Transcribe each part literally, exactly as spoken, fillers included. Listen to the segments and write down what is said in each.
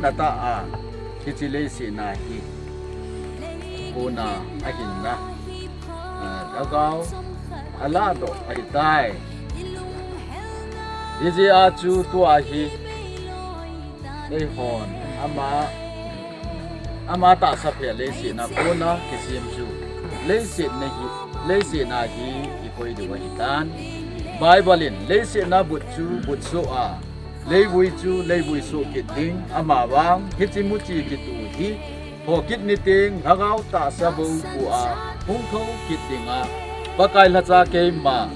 Nata a, hiche leiset na hi, kona ahinna, ah, lhagao aladoh ahitai. Hijeh a chu tua hi, eihon ama, ama tahsa phe leiset na kona kisem chu, leiset na hi, leiset na hi ikoi diu ahitan. Bible in leiset na but chu but soh a, leivui chu leivui soh kit ding, amavang hiche muchi kitu hi, hokit ni teng lhagao tahsa bou pu a hung thou kit ding a, Pakai lhacha keima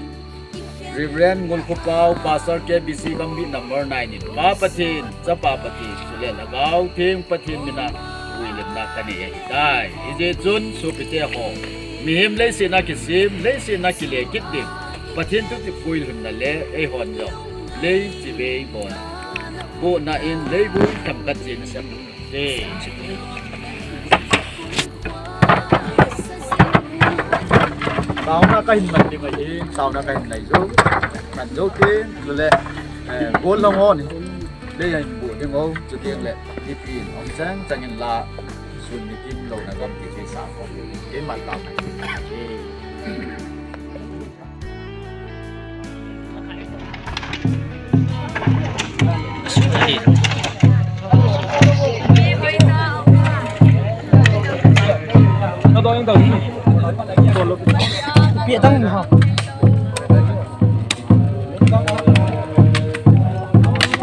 Reverend Ngulkhopao, Pastor K B C Gambih number nine in, Pa Pathen, Chapa Pathen, chule Lhagao Theng Pathen mina vuilimna kanei ahitai. Hijeh chun sopite ho, mihem leiset na kisem, leiset na kile kit ding, Pathen thu ti vuilimna le eihon jong lei chibai bon, kona in leivui themkhat chen sem. Taona kahin man ding ahi, taona kahin nei jou, man jou teng, chule, eh, gollhang ho ni, lei ahin bu ding ho, chuteng le, ipi in, hung chang chang in la, sun ni kim louna gam ti ti sa ko, iman taona.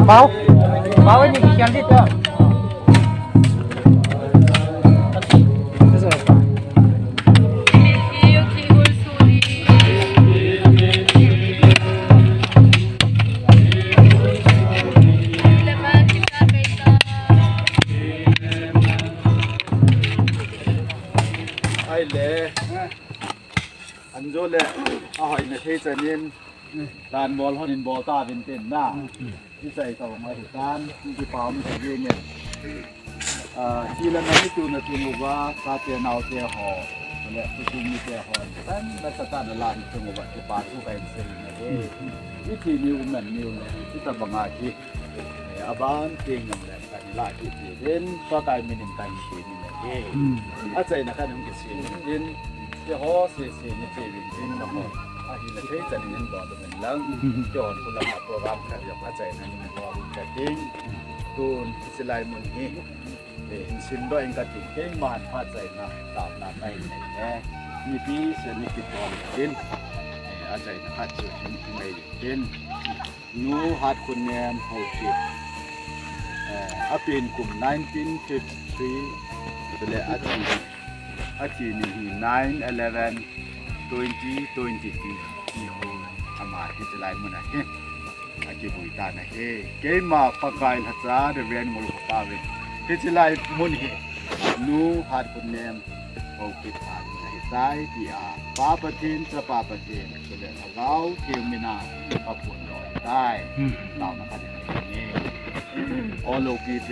Pau, pau ni kian di to. Ahile, anjo le, ahoina thei chanin, dan bol hon in bol tauvin tin na. Ichai tau mai hitan, ipi pau mi thei nge. Ah, hi le na mi tu na tu uva, chate naote ho, le tu tu mite ho, tan la chata na la ni tu uva, ipi pau tu kai se ni. Iti ni u man ni u ne, ita banga ki. Eh, aban ting nam le, kan la ki ti din, Pakai min in kan ti ni ne. Achaina kan hung ki si ni din, ti ho si si ni ti din, na ho. Ahile thei chanin bol. Lang, keiho khu lama program khat jong achaina in bol ka ting. Tun, hiche lai mun hi, eh, in simdoh ing ka ting, keiman achaina, taona kahin nei e. Mipi seh ni kitol tin, eh, achaina khat chu hin nei tin. Nu Hatkhunnem Haokip. Eh, apen kum nineteen fifty-three, chule athi, athi ni hi nine eleven twenty twenty-three. Ni ho ama hiche lai mun a hi akivui tan ahi. Keima Pakai lhacha Reverend Ngulkhopao in hiche lai mun hi Nu Hatkhunnem Haokip a ahitai tia, Pa Pathen, Chapa Pathen, chule Lhagao Theng mina kaphondoh tai. Taona kahin nei e. All O P P.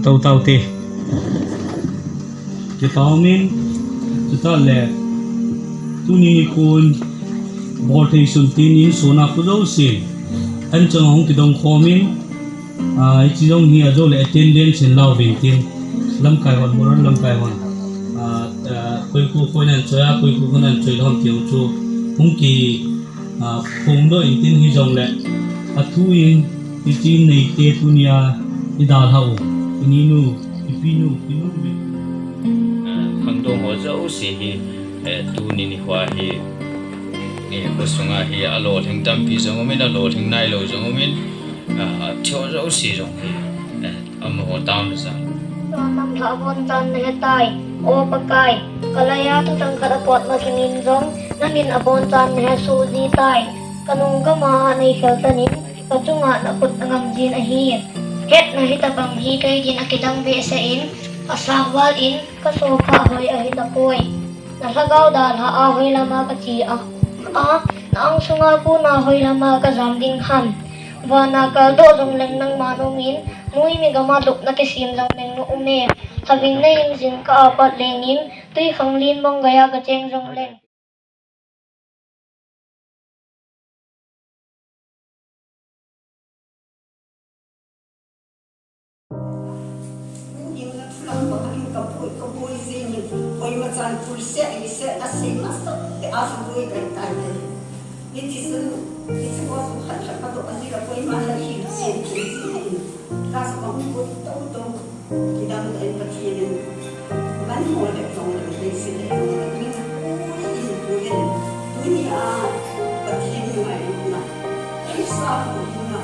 Tau tau te. Kipa umin, chutah le, tuni nikho in, bol thei sun tin insung a khu jouse, anchang hung kidong khom in, ah, hiche jong hi ajou le attendance in lau vin tin, lamkai hon, Moran lamkai hon, ah, ah, koi khu khon anchoi a, koi khu khon anchoi lou ham ti jong chu, hung ki, ah, phongdoh in tin hijongle, athu in, hiche neite tunia, idalhah u, ininu, ipinu, inu vin. Ah, khangdong ho jouse hi, eh, tuni nikho hi, eh, khosunga hi alolhing tampi jong umin, alolhing nailou jong umin, ah, athi ho jouse jong hi, eh, amaho taona jal. Namlhah abonchan nahetai, O Pakai, kalai a thuthang khat apot masangin jong, nangin abonchan nahesoh jitai. Kanung kama a neikhel tanin, kachunga nakhut nangam jin ahi. Hetna hitobang hi kei din akidang behseh in, asang val in, kasopha hoi ahitapoi. Nalhagao dalha a hoilama kache a, a, na-ang sunga kona hoilama kajam ding ham. Vana kaldoh jongleng nangma naum in, muimi gama lupna kisem jongleng naume. Lhaving nain jingkah a pat lengin, twikhanglen mong geiya kacheng jongleng. Hung hing na thulang bang ahin kaboi, kaboi jengin, koima chan pulse, ise, ase masate a chu boi kahitai. Hitichun, hiche ho chu khat khat kadoh ajeh a koiman la hil chen chen jin ahin. Class kahung boi tou tou. Kidang tah in Pathen in, man ho le jong le, leiset le jong le, min pui in pui in, tunia Pathen in ngailutna, Christa pui in na.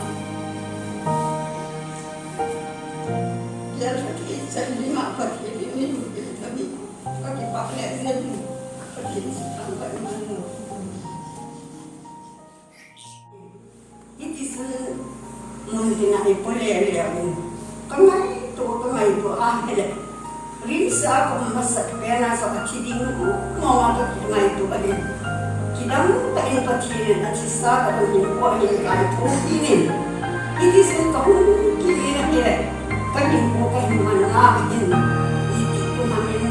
Lel Pathen chan ni ma Pathen in min pui in na mi, kakipah le jeng, Pathen in thangvah in man ho. Hitichun mun tina ipo lele uvin. Kangaito, kangaito ahile. RIMS a kaum masat pena jong athi ding mong a kangaito ahi. Kidang tah in Pathen in athisa kadang hinkho ahin kaitho kit in. Hitichun kahung kit in ahile. Kahinkho kahin man na ahin. Iti kum amin.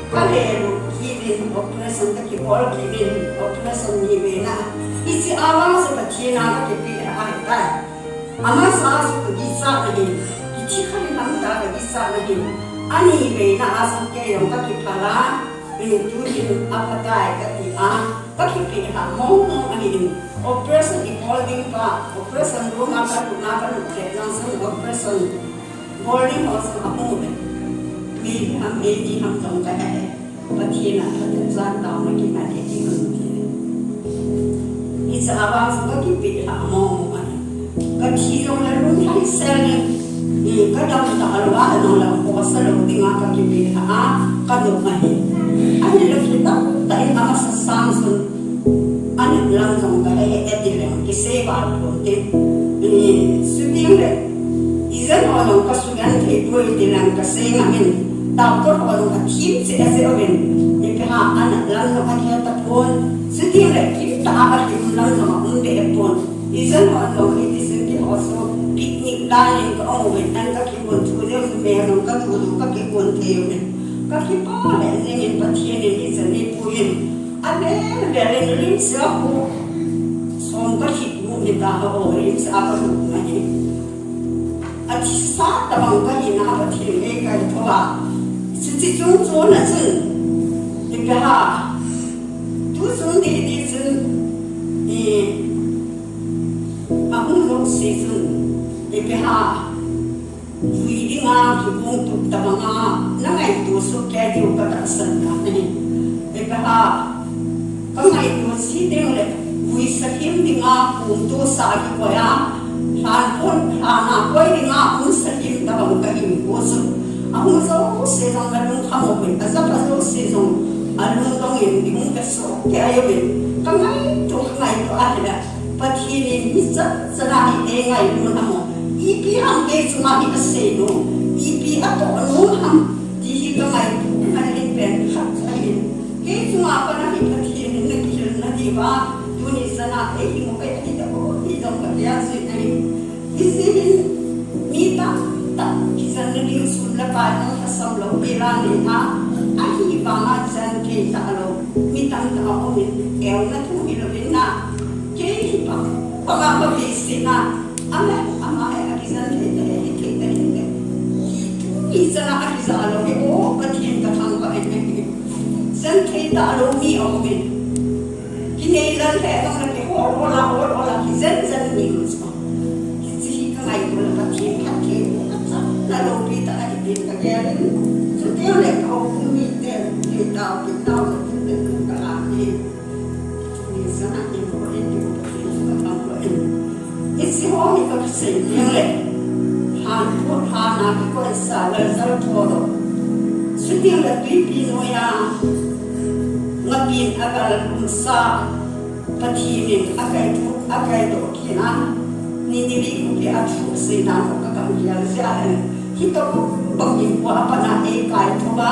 Kale lut kit in, operation kakibol kit in, operation ni vena. Hiche a vang chu Pathen a kakipeh ahitai. Amasa chu kagichat ahin, hiche khat in amasa kagichat ahin. Ani vena a chu kei jong kakiphal a, tunin aphatai kati a, kakipeh lhah mong mong ahin. Operation ibol ding pa, operation room a kalut na kalut le, nang chun operation bol ding ho chu ahung uve. Mi ham, mi ni ham jong kahe. Pathen a phatechan taona kiman e ti kahin ti. Hiche a vang chu kakipeh lhah mong mong ahi. Kathi jongle lunglhai sel in, kadam talou a, nang lang khosa lou dinga kakipeh lhah a, kanom ahi. Ahile kidang tah in amasa sang chun, anat lam jong kahe e ti leng kisei val pon tin. Chuting le, ijen ho jong kasugenthei poi ti leng kasei ngam in. Doctor ho jong athem cheh cheh uvin. Ipi ham anat lam jong ahe tapon. Chuting le, kimtah a alhim lam jong aum deh pon. Ijen ho jong hitichun keiho chu picnic dan in ka-um uvin, an kakigon thu jeh u chu mel jong kadu du kakigon thei uvin. Kakipah le jeng in Pathen in hichan hi pui in. Avel vel in RIMS a khu som kalhit mu hita ho, RIMS a kalut na hi. Athisa tabang kahina Pathen in eikaitho a. Chuche chung chon a chun, ipi ham, tu chun didi chun, i, ahung lhung se chun, ipi ham, vui dinga kigong tup tabanga, nangaito soh kei diu katahsan ahi. Ipi ham, kangaito ji teng le, vui sa thim dinga kong tosa kikoi a, lhan pon, lhan a koi dinga um sa thim tabang kahinkho chu. Ahung jouse jong alungkham uvin, ajah pa jouse jong alungdong in, ding kasoh kei uvin, kangaito, kangaito ahile. Pathen in hichan chan a hi eingailu ham, ipi ham kei chunga hi asei nom, ipi atoh nom ham, ti hi kangaito, kangaito pen khat ahin. Kei chunga pat a hi Pathen in nakihil nadiuva, tuni chan a eihing u ahi tapoi ti jong katia jui ahi. Hiche hin mi tamtah Kijenna ding sum le pai hung lhasam lou hi la nei a, ahivanga jen thei talou mi tamtah aumin, euna thu hilou in na. Kei hi pa, pa ma pa beisei na. Ama, ama hi akijen thei ta hi, thei ta hi ne. Hi tu mi chana akija lou hi, o Pathen kathangvah e. Jen thei talou mi aumin. Kinei lal le dong le kihol hol a, hol hol a, kijen jen ni chu. Hiche hi ka ngaito le Pathen phatthei boh a, kachamna loupi tah ahi tin ka gel in. Chuteng le ka houbung mite, kei tao, kei tao, ka tin le tin ka la ni. Ni sana in ko in, ni ko Pathen ka thangvah in. Hiche ho hi ka kisei teng le, han phu, han a kikoisa Lalzartholo. Chuteng le twipi noiya, ngapin agal lumsa, Pathen in akaidoh, akaidoh kit a, Nineveh khopi a thu asei dan ho ka gel jeh a, hitobang hinkho a pat a eikaithou a,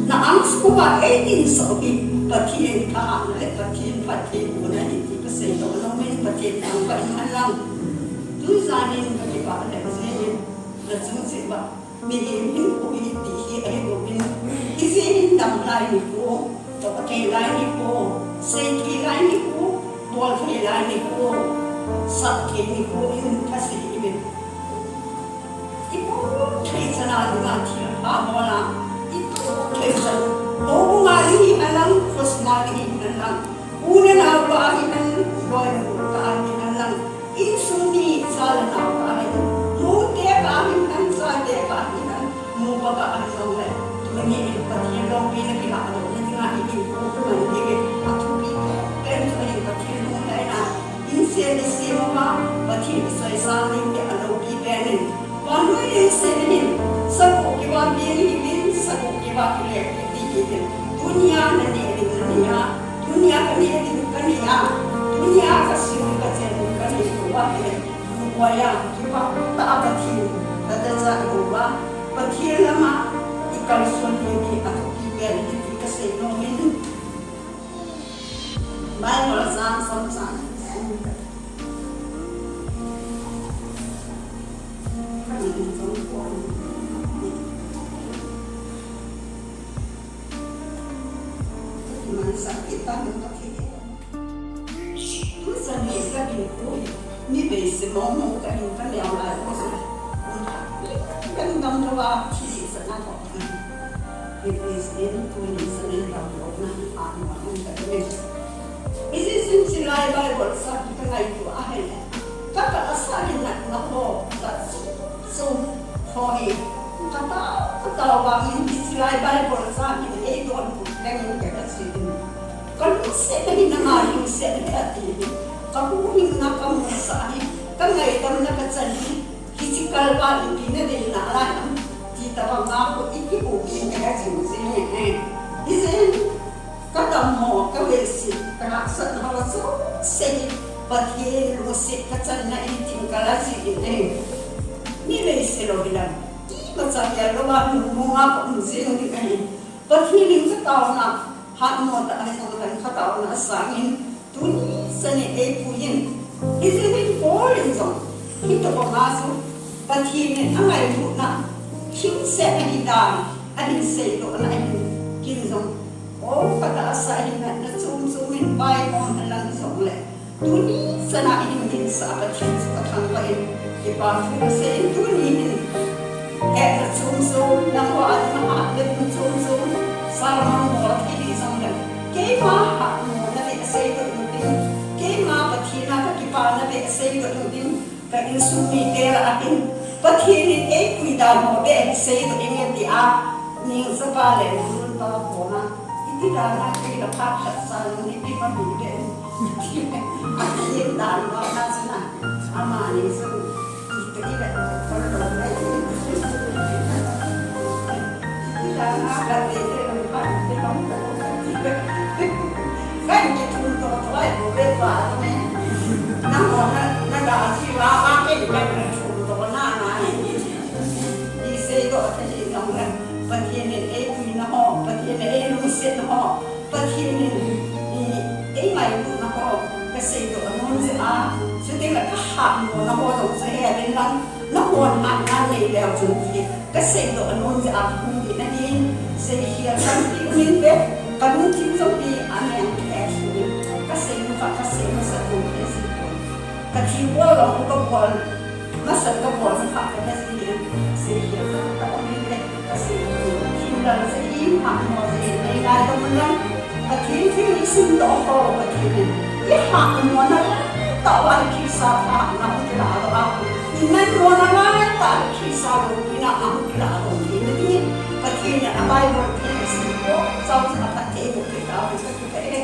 na angsuh uva eidinsah u hi Pathen thahatna le Pathen phattheibohna ahi ti kasei doh nom in, Pathen thangvah in hen lang. Tujan in kakipah lheh jeng in, nachung cheh uva. Mihem hinkho hi iti hi ahi bouvin, ijeh hin dam lai nikho, toh thei lai nikho, sei thei lai nikho, bol thei lai nikho, sah thei nikho in kasei uvin. Ipoh thei chan a dinga thilpha bol a, ipoh thei chan, houbung a ding hihen lang, khosung a ding hihen lang, u le nao kah a hihen, loi le gol kah a hihen lang, insung mi, cha le nao kah a hihen, nute kah a hihen, chate kah a hihen, nupa kah a hijongle, tuni in Pathen loupina kilahdohna dinga i hinkho kiman diuvin, athupi pen chu ahin Pathen lunglhaina, insem isem uva, Pathen isoisang ding hi aloupi pen in, vannoi leiset in, sagoh kiva beng hiuvin, sagoh kiva kile kit hiuvin, tunia naneh ding naneh a, tunia kaneh ding kaneh a, tunia kasim kachen ding kaneh louva ahile, lungmong a kipah tah a Pathen lhacha ihou uva, Pathen lama ikalson ding hi athupi pen ahi ti kasei nom in. Bible chang som chang. Tuchan hi ka hinkho hi, mi beisei mong mong kahin ka neo lai u chu. Kan dam lou a thi sa na ko. It is in tuni sa nin dam lou na a mo an ka ni. Ijeh sin chilai Bible sa hi ka ngaito ahile. Ka ka asa ni na na ho ka su su ho hi. Ka ta ka ta wa min chilai Bible sa hi ei don ku leng in ka ka si. Ka lungset na hi nanga lungset na ati. Ka huhhingna ka musa hi. Ka ngaidamna ka chan hi. Hiche kalval ipi nadei nalai ham, ti tabang a khu ikipu kin kaga jing jing e. Hijeh in kadammo, kavetsah, kahahsatna ho jouse hi Pathen lungset kachanna ahi tin kala jin e. Mi vetsah lou hilang, imacha gel louva nunung a kaum jing ding ahi. Pathen in kataona, hatmo tah ahi jongleng kataona sangin, tuni chan in eipuiyin, hijeh in Paul in jong, hitobang a chu, Pathen in angailutna, lhingsetna hidan, ahin seidohna ahin, kin jong, o katahsa ahin natna chom chom in vaihom henlang hijongle, tuni chan a ihin hinsah a Pathen chu kathangvah in, kipa thu kasei in tuni hin, hetna chom chom, nangho a ding a hatna ding chom chom, sermon bol thei hijongle, keima hatmona beh seidoh intin, keima Pathen a kakipana beh seidoh intin, ka insung mite lah a hin, Pathen in eipui dan ho beh seidoh inge tia, ningchapa le nunungpa koma, iti dan a kei la phat khat sa nung ni pi ma pi beh. Ahin dan vang na chu na, amani chu, iti le, kol lo le. Iti dan a ka te te lo phat te lo ka ti le. Kan kithum to to ai ko ve pa ne. Nangho na, na da chi va va ke kan thum to na na ni. Iseidoh thei jongle, Pathen in eipuina ho, Pathen in eilungsetna ho, Pathen in, i, eingailutna ho, kaseidoh anom jeh a, chuteng le kahatmona ho jong chu he uvin lang, Nahon hatna nei leu chun ti kasei doh nom jeh a kahung ding ahin, seikhel tampi um inte, kalungthim jong hi aneng kei ahi, kasei nu kha kasei masat nom kei jipon. Kathilbol jong kabol, masat kabol nu kha kahe jin, seikhel tamtah um inte, kasei nu, thimlal jeh in, hatmo jeh in, nei ngaidam un lang. Pathen thil isim doh ho, Pathen in ihatmo na tah uva Christa thahatna hung kilah doh a, inanmo na tah Christa loupina hung kilah doh thei na ding, Pathen in a Bible thil isim ho, chang sa phatthei boh thei tahen, ka kipah e.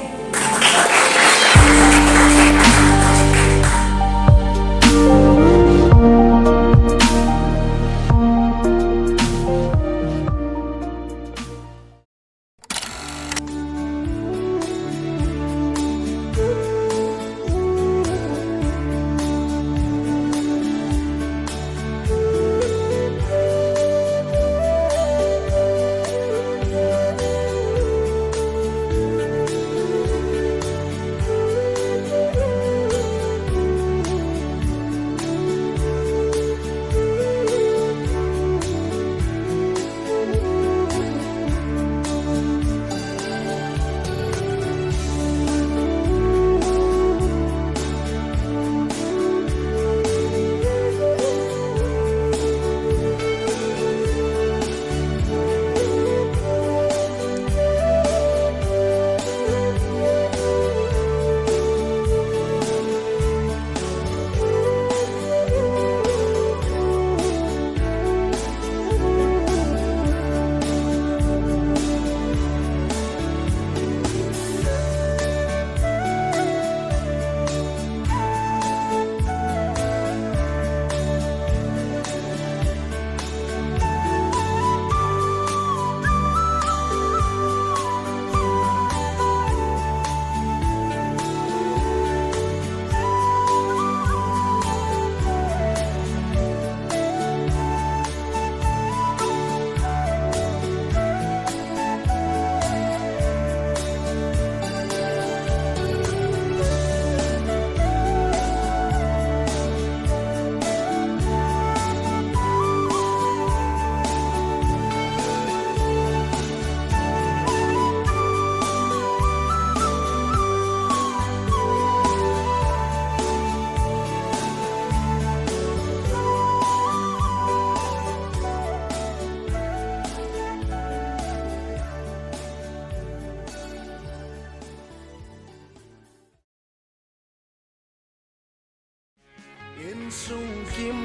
Insung kim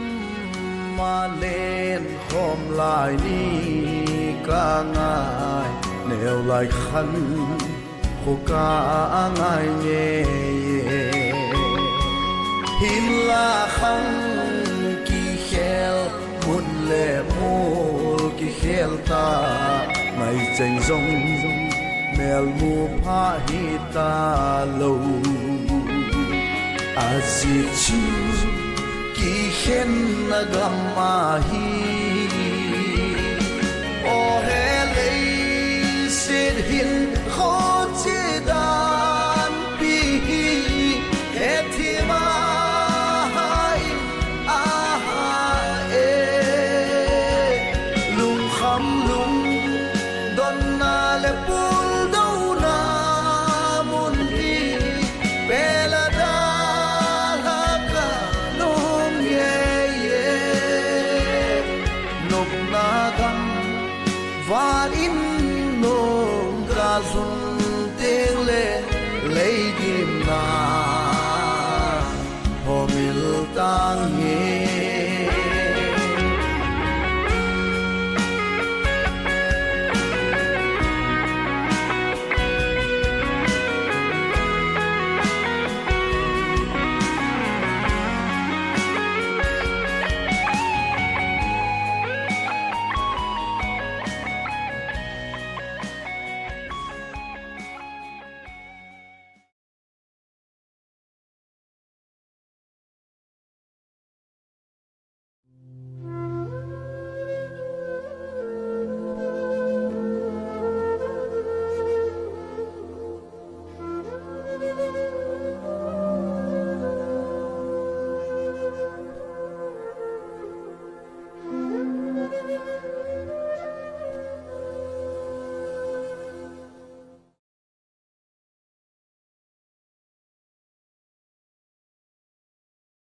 malen khom lai ni ka ngai, neo lai khan kho ka ngai nge. Hinla khang kikhel mun le mul kikhel ta, mai cheng jong mel mu pha hi ta lo. Ajeh chu kikhenna gam ahi. O he leiset hin kho che dan pi hi, he thima hai aha e. Lungkham lungdonna le puldouna mun hi, pela dalha ka lung ye ye. Nopna gam van in nung ka lhun teng le, leigimna